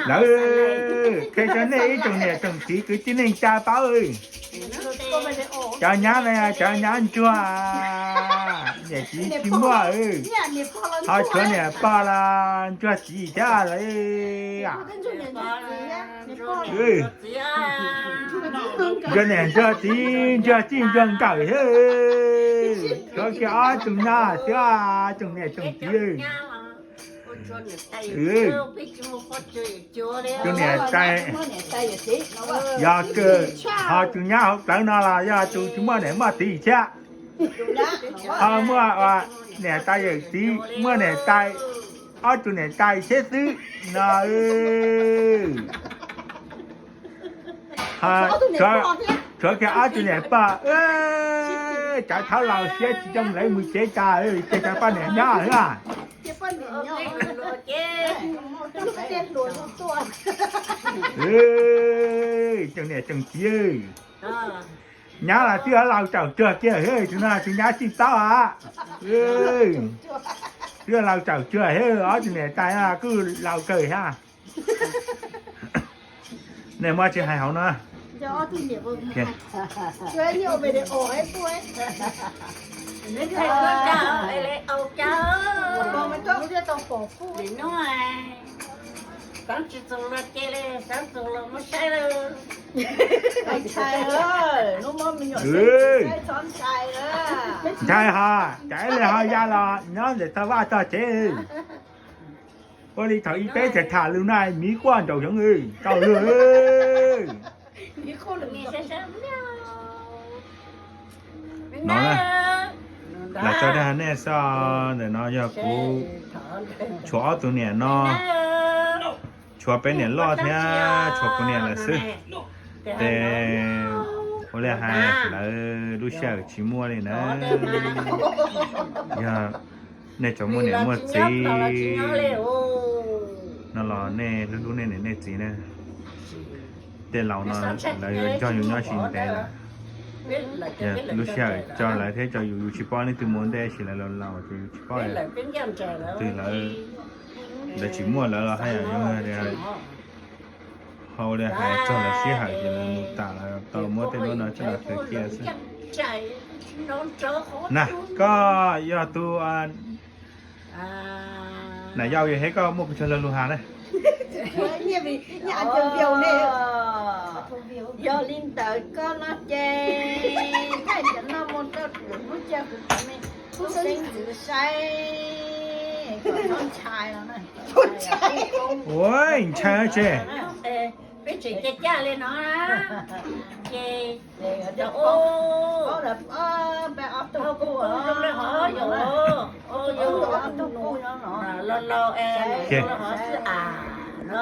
Lawv qhia rau nej ib tsoom niam tsoom txiv kwv tij neej tsa paub, cov nyab no cov nyab ntsuag, niam txiv tsis muaj, ho tshuav niam pog los ntsuag txiv thiab lawm. Ntsuag niam ntsuag txiv ntsuag txij ntsuag nkawm thiab, tshuav kiag ob tug nyab xwb, tsoom niam tsoom txiv. Tus niam tais yog kawg, ho tus nyab hauv plawv no los yog tus tsis muaj niam muaj txiv thiab, ho muaj niam tais yawm txiv, muaj niam tais, ob tug niam tais thiab xwb no. Tshuav kiag ob tug niam pog, cov thaub laus siab tsis coj lawv mus tsev tas, ces cov poj niam nyob xwb. Tsoom niam tsoom txiv, nyab los twb laus tsaus tsuag kiag, tus no tus nyab txij taub a, twb laus tsaus tsuag, ob tug niam tais kuj laus kawg thiab. Nej muab tsis hais hauv no. Ntshai ha, cas ib leeg ho ya los nyob ntawm tog vaj tog tsev. Ua li thaum ib peb txhais tham lus no miv quaj nraum zoov tau luag. No, lam tso rau nej xwb, ntawm no yog kuv tshuav ob tug niam no, tshuav peb niam loj thiab tshuav kuv niam lawm xwb. Ces ua li hais lawv lub sij hawm tsis muaj li na. Yog nej tseem muaj niam muaj txiv no los nej hlub hlub nej niam nej txiv na. Tej laus no lawv yuav nrog yus nyob tsis ntev lawm. Yog lub sij hawm tso lawv thiab tso yus, yus tsis paub leej twg mus ua ntej, tab sis lawv laus laus ces yus tsis paub twg lawv, lawv tsis muaj lawv los haj yam zoo li hais txog lawv sij hawm ces lawv mus tas lawm, tau muab tej lub no coj los xaws cia xwb. Na, koj yog tus nam yau yog thiab koj muaj pes tsawg lo lus hais na? Yog li ntawd koj no ces thaij cov no mus rau lub caij kuv tus me tub xeeb ntxwv saib kom txhob ntshai no na. Ua ntshai tse. Peb tseem caj caj li no ces ob tug kuj, ob tug kuj no los los es xwb as no.